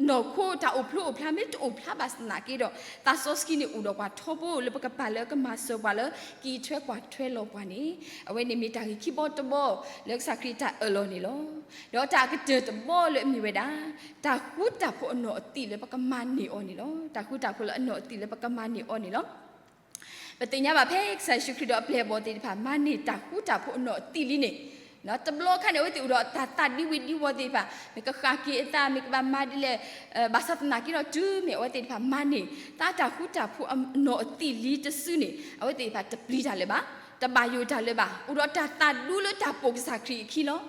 နီၢ်ခိတၢ်အိၣ်ဖျိအိၣ်ဖျါမ့ၢ်တအိၣ်ဖျါဘၣ်ဆၣ်သနာ်က့ဒီး သးစီဆှံန့ၣ်အိၣ်ဒီးပှၤထီဘိလၢပကပာ်လၢအကမၤစၢၤပှၤလၢ ကအံးထွဲကွၢ်ထွဲလီၤပှၤန့ၣ် အဝဲန့ၣ်မ့ၢ်တၢ်ဂ့ၢ်ခံဘီတဘီ လၢကစၢ်ခရံာ်တၢ်အၢၣ်လီၤန့ၣ်လီၤ. ဒီးတၢ်အကတၢၢ်တဘီလၢအမ့ၢ်ဝဲဒၣ် တၢ်ဃူတၢ်ဖိးအနီၢ်အသံၣ်လၢပကမၤန့ၢ်အီၤန့ၣ်လီၤ. တၢ်ဃူတၢ်ဖိးလၢအနီၢ်အသံၣ်လၢပကမၤန့ၢ်အီၤန့ၣ်လီၤ. ပသ့ၣ်ညါဘၣ်ဖဲကစၢ်ယ့ၣ်ၡူးခရံာ်ဒီးအပျဲၢ်အဘီၣ်သ့ၣ်တဖၣ် မၤန့ၢ်တၢ်ဃူတၢ်ဖိးအနီၢ်အသံၣ်လံန့ၣ် တဘျီခါန့ၣ် အဝဲသ့ၣ်အိၣ်ဒီးတၢ်သးဒံဝံၤဒံဝီၤသ့ၣ်တဖၣ်, မ့ၢ်ကဃၣ်က့ၤအသး မ့ၢ်ကဘၣ်မၤဒ်လဲၣ်, ဘၣ်ဆၣ်သနာ်က့ဒီး တုၤမ့ၢ်အဝဲသ့ၣ်တဖၣ်မၤန့ၢ် သးတၢ်ဃူတၢ်ဖိးအနီၢ်အသံၣ်လံတစုန့ၣ် အဝဲသ့ၣ်တဖၣ်တပျံၤတၢ်လၢၤဘၣ်, တဘၣ်ယိၣ်တၢ်လၢၤဘၣ်, အိၣ်ဒီးတၢ်သးဒူလၢတၢ်ပိာ်ကစၢ်ခရံာ်အခံလီၤ.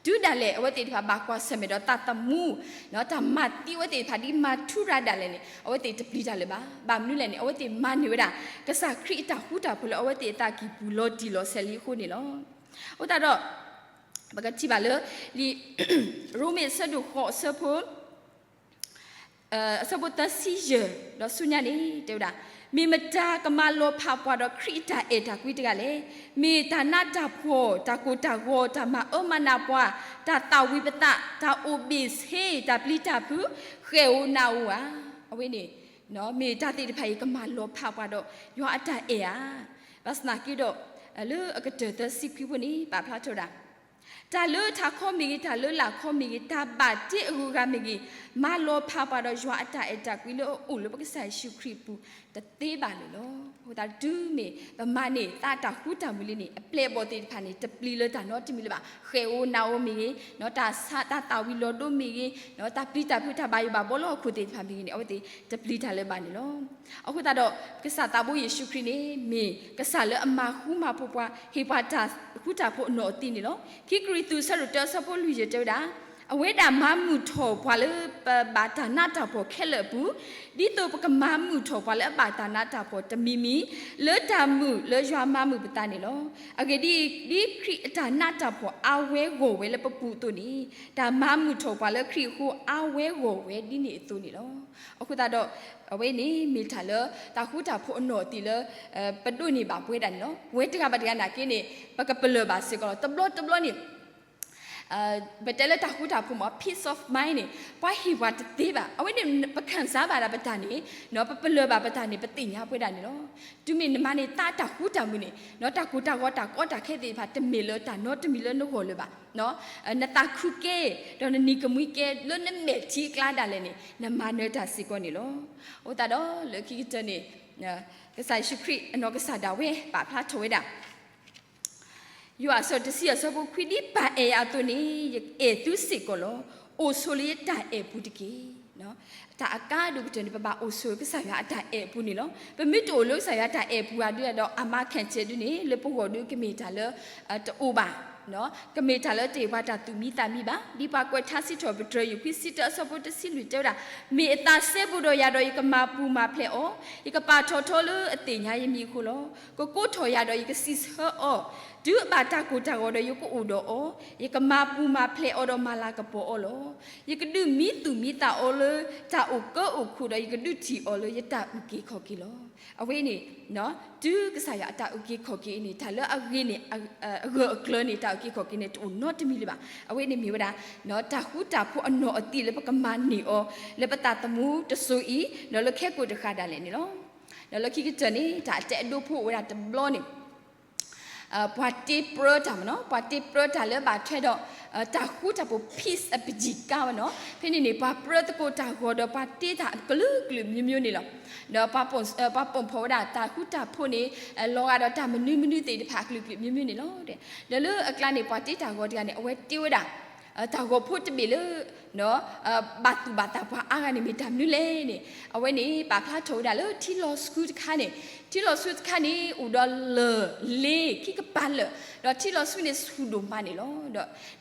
တုၤဒၣ်လဲာ် အဝဲသ့ၣ်တဖၣ်ဘၣ်ကွၢ်ဆၢၣ်မဲာ်ဒီးတၢ်သမူ, တၢ်မၤသံအဝဲသ့ၣ်တဖၣ်ဒ်မၤထူရၤဒၣ်လဲာ်န့ၣ် အဝဲသ့ၣ်တပျံၤတၢ်လၢၤဘၣ်. ဘၣ်မနုၤလဲၣ်န့ၣ် အဝဲသ့ၣ်မၤန့ၢ်ဝဲဒၣ် ကစၢ်ခရံာ်အတၢ်ဃူတၢ်ဖိးလၢအဝဲသ့ၣ်အသးကံၢ်ပူၤလီၤတံၢ်လီၤဆဲးလံအဃိန့ၣ်လီၤ. အဃိသတးဒီး ပကထံၣ်ဘၣ်လၢ လံာ်ရိမ့ၤအဆၢဒိၣ်ဃိးအဆၢဖိ အဆၢဖိသၢဆံယဲၢ်ဒီးဆူညါန့ၣ် တဲဝဲဒၣ်, မ့ၢ်မတၤကမၤလီၤဖးပှၤဒီးခရံာ်အတၢ်အဲၣ်တၢ်ကွံတဂၤလဲၣ်. မ့ၢ်တၢ်နးတၢ်ဖှီၣ်, တၢ်ကိၢ်တၢ်ဂီၤ, တၢ်မၤအၢမၤနးပှၤ, တၢ်သၣ်ဝံၤပသး, တၢ်အိၣ်ဘ့ၣ်ဆ့, တၢ်ပျံၤတၢ်ဖုး, ဃဲၣ်ဧိၤနးဧိၤဧါ. အဝဲန့ၣ် မ့ၢ်တၢ်သ့ၣ်တဖၣ်အံၤ ကမၤလီၤဖးပှၤဒီးယွၤအတၢ်အဲၣ်ဧါ. ဘၣ်ဆၣ်သနာ်က့ဒီး လၢအကတၢၢ်သၢဆံခွံဖိန့ၣ် ပာ်ဖျါထီၣ်ဝဲဒၣ် တၢ်လၢထးခီမ့ၢ်ဂ့ၤ, တၢ်လၢလာ်ခီမ့ၢ်ဂ့ၤ, တၢ်ဘၣ်တ့အဂုၤအဂၤမ့ၢ်ဂ့ၤ, မၤလီၤဖးပှၤဒီးယွၤအတၢ်အဲၣ်တၢ်ကွံလၢအအိၣ်လၢပကစၢ်ယ့ၣ်ၡူးခရံာ်အပူၤ တသ့ဘၣ်န့ၣ်လီၤ. အဃိသတးတုၤမ့ၢ်ပမၤန့ၢ်သးတၢ်ဃူတၢ်ဖိးလံန့ၣ် အပျဲၢ်အဘီၣ်သ့ၣ်တဖၣ်န့ၣ် တပျံၤလၢၤတၢ်နီတမံၤလၢၤဘၣ်. ဃဲၣ်ဧိၤနးဧိၤမ့ၢ်ဂ့ၤ, တၢ်ဆါတၢ်သၣ်ဝံၤလီၤဒိမ့ၢ်ဂ့ၤ, တၢ်ပျံၤတၢ်ဖုး တၢ်ဘၣ်ယိၣ်ဘၣ်ဘီလၢဟီၣ်ခိၣ်သ့ၣ်တဖၣ်မ့ၢ်ဂ့ၤန့ၣ် အဝဲသ့ၣ်တပျံၤတၢ်လၢၤဘၣ်န့ၣ်လီၤ. အဃိသတးဒီး ကစၢ်သးဘိယ့ၣ်ၡူးခရံာ်န့ၣ် မ့ၢ်ကစၢ်လၢအမၤဃူမၤဖိးပှၤ, ဟ့ၣ်ပှၤတၢ်ဃူတၢ်ဖိးအနီၢ်အသံးန့ၣ်လီၤ. ခံကရံၣ်သူး အဆၢဒိၣ်တၢ အဆၢဖိလွံၢ်ယဲၢ်တဲဝဲဒၣ်, အဝဲဒၣ်မၤမုာ်ထီၣ်ပှၤလၢပဘၣ်တၢ်နးတၢ်ဖှီၣ်ခဲလၢာ်အပူၤ, ဒ်သိးပကမၤမုာ်ထီၣ်ပှၤလၢအဘၣ်တၢ်နးတၢ်ဖှီၣ်တမံၤမံၤ လၢတၢ်မုာ်လၢယွၤမၤမုာ်ပသးန့ၣ်လီၤ. အဂ့ၢ်ဒ်အံၤ, ဒ်ခရံာ်အတၢ်နးတၢ်ဖှီၣ်အါဝဲဂီၢ်ဝဲလၢပပူၤအသိးန့ၣ်, တၢ်မၤမုာ်ထီၣ်ပှၤလၢခရံာ်အဃိ အါဝဲဂီၢ်ဝဲဒ်န့ၣ်အသိးန့ၣ်လီၤ. အဃိသတးဒီး အဝဲန့ၣ်မ့ၢ်တၢ်လၢတၢ်ဃူတၢ်ဖိးအနီၢ်အသံးလၢ ပဒိးန့ၢ်ဘၣ်ပဝဲဒၣ်န့ၣ်လီၤ. ပဝဲတဂၤဘၣ်တဂၤနာ်က့န့ၣ် ပကပလၢၢ်ဘၣ်စ့ၢ်ကီးလီၤ. တဘျီတဘျီန့ၣ် ပတဲလၢတၢ်ဃူတၢ်ဖိးမ့ၢ် peace of mind န့ၣ် ပှၤဟ့ၣ်ပှၤတသ့ဘၣ်. အဝဲန့ၣ် ပခံစားဘၣ်ဒၣ်ပတၢ်န့ၣ် ပပလၢၢ်ဘၣ်ပတၢ်န့ၣ် ပသ့ၣ်ညါပဝဲဒၣ်န့ၣ်လီၤ. တုၤမ့ၢ်နမၤန့ၢ်သးတၢ်ဃူတၢ်ဖိးန့ၣ် တၢ်ကိၢ်တၢ်ဂီၤတၢ်ကီတၢ်ခဲသ့ၣ်တဖၣ် တမ့ၢ်လၢတၢ်နီတမံၤလၢနဂီၢ်လၢၤဘၣ်. နသးခုကဲ ဒီးနနံၤကမှံကဲ လၢနမဲာ်ထံအကျါဒၣ်လဲာ်န့ၣ် နမၤနၢၤတၢ်စ့ၢ်ကီးန့ၣ်လီၤ. အဃိသတးဒီး လၢခံကတၢၢ်န့ၣ် ကစၢ်ယ့ၣ်ၡူးခရံာ်အနီၢ်ကစၢ်ဒၣ်ဝဲ ပာ်ဖျါထီၣ်ဝဲဒၣ် ယိၤဟၣ်အဆၢတဆံ အဆၢဖိခွံ, ဒ်ပၢ်အဲၣ်ယၤအသိးန့ၣ် ယအဲၣ်သုစ့ၢ်ကီးလီၤ. အိၣ်ဆိးလၢယတၢ်အဲၣ်ပူၤတက့ၢ်. တၢ်အကါဒိၣ်ကတၢၢ်န့ၣ် ပဘၣ်အိၣ်ဆိးကစၢ်ယွၤအတၢ်အဲၣ်အပူၤန့ၣ်လီၤ. ပမ့ၢ်တအိၣ်လၢကစၢ်ယွၤတၢ်အဲၣ်ပူၤဧါဒုဒီး အမါခဲၣ်ဆဲးဒုန့ၣ် လၢပဂီၢ်ဒုကမ့ၢ်တၢ်လၢ တအိၣ်ဘၣ် ကမ့ၢ်တၢ်လၢတဟ့ၣ်ပှၤတၢ်သူၣ်မံသးမံဘၣ်. ဒ်ပှၤကွဲးထါစံးထီၣ်ပတြၢၤ ယုၢ်ခွံဆံတၢ အဆၢဖိတဆံလွံၢ်တဲဝဲဒၣ်, မ့ၢ်အသးစဲဘူးဒီးယၤဒီး ယကမၤပူၤမၤဖျဲးအီၤ, ယကပာ်ထီၣ်ထီလၢအသ့ၣ်ညါယမံၤအဃိလီၤ. ကကိးထီၣ်ယၤဒီးယကစံးဆၢအီၤ, တုၤအဘၣ်တၢ်ကိၢ်တၢ်ဂီၤဒီး ယကအိၣ်ဒီးအီၤ, ယကမၤပူၤမၤဖျဲးအီၤဒီးမၤလၤကပီၤအီၤလီၤ. ယကဒုးမံသူၣ်မံသးအီၤလၢတၢ်အိၣ်ကၢအိၣ်ခိၣ်ဒီး ယကဒုးထံၣ်အီၤလၢယတၢ်အုၣ်က့ၤခီၣ်က့ၤလီၤ. အဝဲန့ၣ် တုၤကစၢ်ယွၤအတၢ်အုၣ်က့ၤခီၣ်က့ၤအံၤန့ၣ် တၢ်လၢအဂ့ၤန့ၣ် အဂၢၢ်အကျၢၤန့ၣ် တၢ်အုၣ်က့ၤခီၣ်က့ၤန့ၣ် တအိၣ်နီတမံၤလၢၤဘၣ်. အဝဲန့ၣ်မ့ၢ်ဝဲဒၣ် တၢ်ဃူတၢ်ဖိးအနီၢ်အသံးလၢပကမၤန့ၢ်အီၤ လၢပသးသမူတစိၤအံၤ ဒီးလၢခဲကိာ်တဃၣ်ဒၣ်လဲာ်န့ၣ်လီၤ. ဒီးလၢခံကတၢၢ်န့ၣ် တၢ်အတဲအဒိဖိအိၣ်ဝဲဒၣ်တဘျီန့ၣ် ပှၤတ့ပြၢတၢ်မ့ၢ်နီၤ, ပှၤတ့ပြၢတၢ်လၢဘၣ်ထွဲဒီး တၢ်ဃူတၢ်ဖိး peace အပယံၤကါဝဲနီၤ. ဖဲန့ၣ်န့ၣ် ပှၤပြၢသကိးတၢ်ဂီၤဒီး ပှၤတ့တၢ်ကလုာ်ကလုာ်မျိုးမျိုးန့ၣ်လီၤ. ဒီးပှၤပိာ်, ပှၤပိာ်ဖီၣ်ဝဲဒၣ်တၢ်ဃူတၢ်ဖိးန့ၣ် လီၤဂာ်ဒီးတၢ်မနုၤမနုၤသ့ၣ်တဖၣ်အကလုာ်ကလုာ်မျိုးမျိုးန့ၣ်လီၤ. ဒီးလၢအကျါန့ၣ် ပှၤတ့တၢ်ဂီၤတဂၤန့ၣ် အဝဲတ့ဝဲဒၣ် တၢ်ဂီၤဖိတဘ့ၣ်လၢ ဘၣ်သူၣ်ဘၣ်သးပှၤအါဂၤန့ၣ် မ့ၢ်တၢ်မနုၤလဲၣ်န့ၣ် အဝဲန့ၣ် ပာ်ဖျါထီၣ်ဝဲဒၣ်လၢထံလီၤဆှုတခါန့ၣ်, ထံလီၤဆှုတခါန့ၣ် အိၣ်ဒီးလၢၢ်လ့ခံကပၤလၢာ်, ဒီးထံလီၤဆှုန့ၣ် ဆူၣ်ဒိၣ်မးန့ၣ်လီၤ.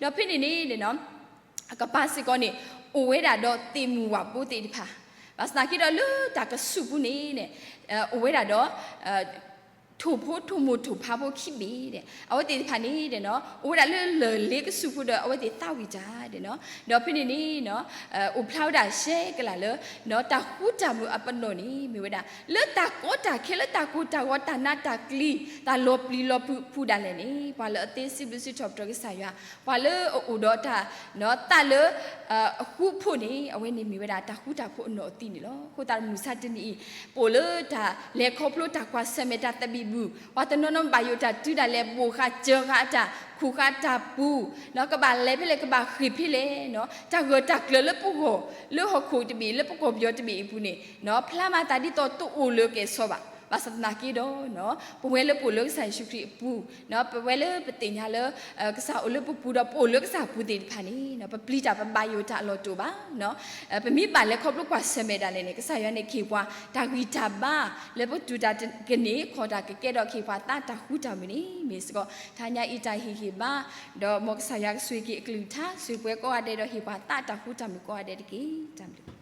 ဒီးဖဲန့ၣ်န့ၣ် အကပၤစ့ၢ်ကီးန့ၣ် အိၣ်ဝဲဒၣ်ဒီးသ့ၣ်မုၣ်ဝၣ်ဘိသ့ၣ်တဖၣ်, ဘၣ်ဆၣ်သနာ်က့ဒီးလၢတၢ်ကဆူးပူၤန့ၣ် အိၣ်ဝဲဒၣ်ဒီး ထိၣ်ဖိထိၣ်မိၢ်ထိၣ်ဖါဖိခံဘ့ၣ်ဒီး အဝဲသ့ၣ်တဖၣ်န့ၣ် အိၣ်ဝဲဒၣ်လၢလၢၢ်လ့ကဆူးပူၤဒီး အဝဲသ့ၣ်သးဝံၣ်တၢ်ဒီး ဒီးဖဲန့ၣ်န့ၣ် အိၣ်ဖျါဝဲဒၣ်ရှဲကလၢ်လၢ တၢ်ဃူတၢ်ဖိးအပနီၣ်န့ၣ် မ့ၢ်ဝဲဒၣ် လၢတၢ်ကီတၢ်ခဲ လၢတၢ်ကိၢ်တၢ်ဂီၤ တၢ်နးတၢ်ကျံၤ တၢ်လီၤပျံၤလီၤဖုးအပူၤဒၣ်လဲာ်န့ၣ် ပှၤလၢအသ့စံးဘျုးစံးထီၣ်ပတြၢၤကစၢ်ယွၤ ပှၤလၢအအိၣ်ဒီးတၢ် သးလၢ အဃူဖိးန့ၣ် အဝဲန့ၣ်မ့ၢ်ဝဲဒၣ်တၢ်ဃူတၢ်ဖိးအနီၣ်အသံးန့ၣ်လီၤ. အဃိသတးဒီးမုၢ်ဆါတနံၤအံၤ ပအိၣ်လၢတၢ်လဲၤခီဖျိတၢ်ကွၢ်ဆၢၣ်မဲာ်တၢ်သဘံၣ်ဘုၣ်, ပှၤတနီၤနီၤဘၣ်ယိၣ်တၢ်တုၤဒၣ်လဲာ် ဘိၣ်ဃာ်စၢၤဃာ်အတၢ် ခူၣ်ဃာ်တၢ်ပူၤ, ကဘၣ်လဲၤဖဲလဲၣ် ကဘၣ်ဃ့ၢ်ဖဲလဲၣ်, တၢ်ဂၢၢ်တၢ်ကျၢၤလၢပဂီၢ် လၢဟီၣ်ခိၣ်တဘ့ၣ် လၢပကီၢ်ပယီၤတဘ့ၣ်အံၤအပူၤန့ၣ် ဖျါမၤသးဒ်သိးတအိၣ်လၢၤကဲၣ်ဆိးဘၣ်. ဘၣ်ဆၣ်သနာ်က့ဒီး ပဝဲလၢပအိၣ်လၢကစၢ်ယ့ၣ်ၡူးခရံာ်အပူၤ, ပဝဲလၢပသ့ၣ်ညါလၢ ကစၢ်အိၣ်လၢပပူၤဒီးပအိၣ်လၢကစၢ်အပူၤသ့ၣ်တဖၣ်န့ၣ် ပပျံၤတၢ်ပဘၣ်ယိၣ်တၢ်အလီၢ်တအိၣ်ဘၣ်. ပမ့ၢ်ဘၣ်လဲၤခီဖျိကွၢ်ဆၢၣ်မဲာ်ဒၣ်လဲာ်န့ၣ် ကစၢ်ယွၤန့ၣ်ကဟ့ၣ်ပှၤတၢ်ဂံၢ်တၢ်ဘါ လၢပတူၢ်တၢ်တကန့ၢ် ခီၣ်တၢ်ကကဲဒီးကဟ့ၣ်ပှၤသးတၢ်ဃူတၢ်မုာ်န့ၣ် မ့ၢ်စ့ၢ်ကီး တနံၤအံၤတၢ်ဟ့ၣ်ဂံၢ်ဟ့ၣ်ဘါ, ဒီးမ်ကစၢ်ယွၤကဆိၣ်ဂ့ၤက့ၤအကလုၢ်ကထါ ဆိၣ်ဂ့ၤပှၤကိးဂၤဒဲးဒီးဟ့ၣ်ပှၤသးတၢ်ဃူတၢ်မုာ်ကိးဂၤဒဲးတက့ၢ်. တၢ်ဘျုး